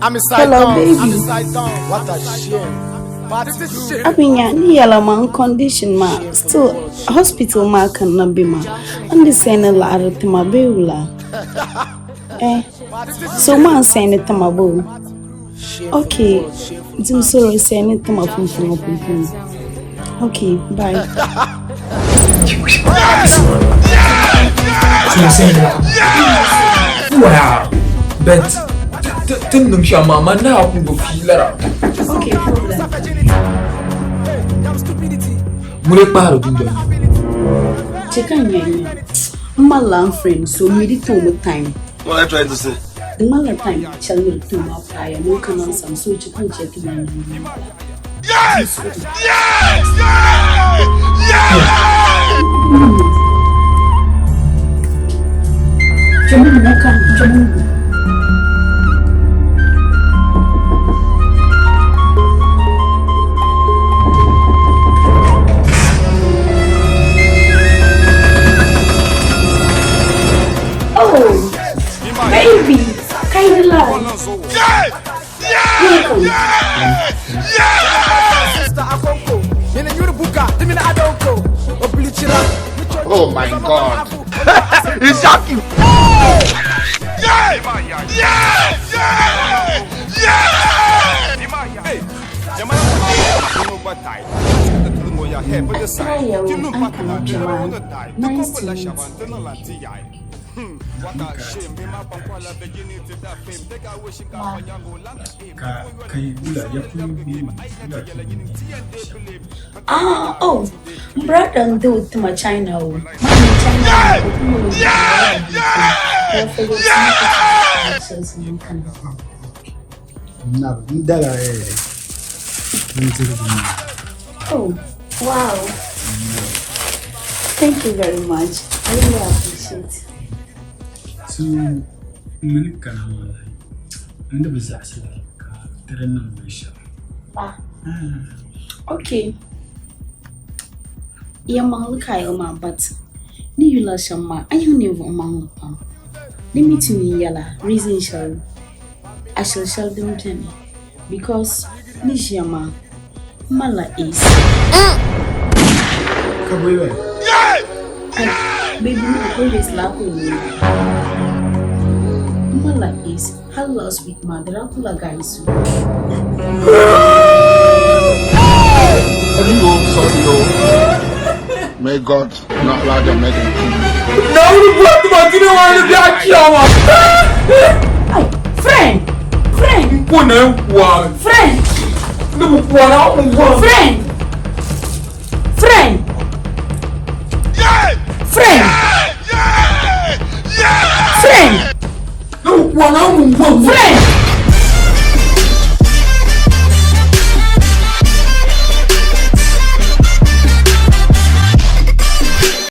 Hello, baby. Abinya ni yɛla ma n condition ma still hospital maa ka n na be ma n di sɛni laɣiri tima bee wula eh so maa n sɛni tima boo okay dim soro sɛni tima pumpɔŋɔ pumpɔŋɔ okay bye. Wow, but tin niŋ shɛm maa man naa ku bi fiilara. Okay, problem. Ŋuni kpaari dundɔŋ ni. Chɛ ka n nya nya. M malila n friend so mi di toomi time. What are you trying to say? Di ŋmanila time shɛli ni di tooi maa paaya ni o kana n sani so chɛ ka n chɛ ti nya nya. Yes! Yes! Yes! Yes! Chɛ mo ka chɛ mo. Oh, baby, Kaila. Welcome. Oh my God. It's shocking. Nice to meet you. Ka kai wula ya kuli wula. Ah, oh, brother ndo tuma China o. Mami China. Yeah! Yeah! Na n dala bindirigu maa. Oh, wow. Thank you very much. I really appreciate it. So mini kana maa n di bi zaɣisi li ka ti di niŋ binshɛɣu. Ah. Okay. Yɛlimaŋli ka a yɛli maa but ni yula shɛm maa a yiŋ ninvuɣ maŋli pam. Di mi ti mi yɛla reason shɛli ashili shɛli din beni because ni ʒiya maa m malila AIDS. Ka bɔ yoli? Ai, baby maa always laa ka o niŋ M malila AIDS hali last week maa di daa kula guys o. Sorry, oh, sorry, oh. May God not allow them make them kill you. Naawuni bɔri ti ma dina maa ni biɛɣu chiyaama. Ai, friend, friend. N ko na n kuami. Friend. Ni bi kuara a ni bɔri. Friend. Friend. Friend. Friend. Ni bi kuara a ni bɔri. Friend.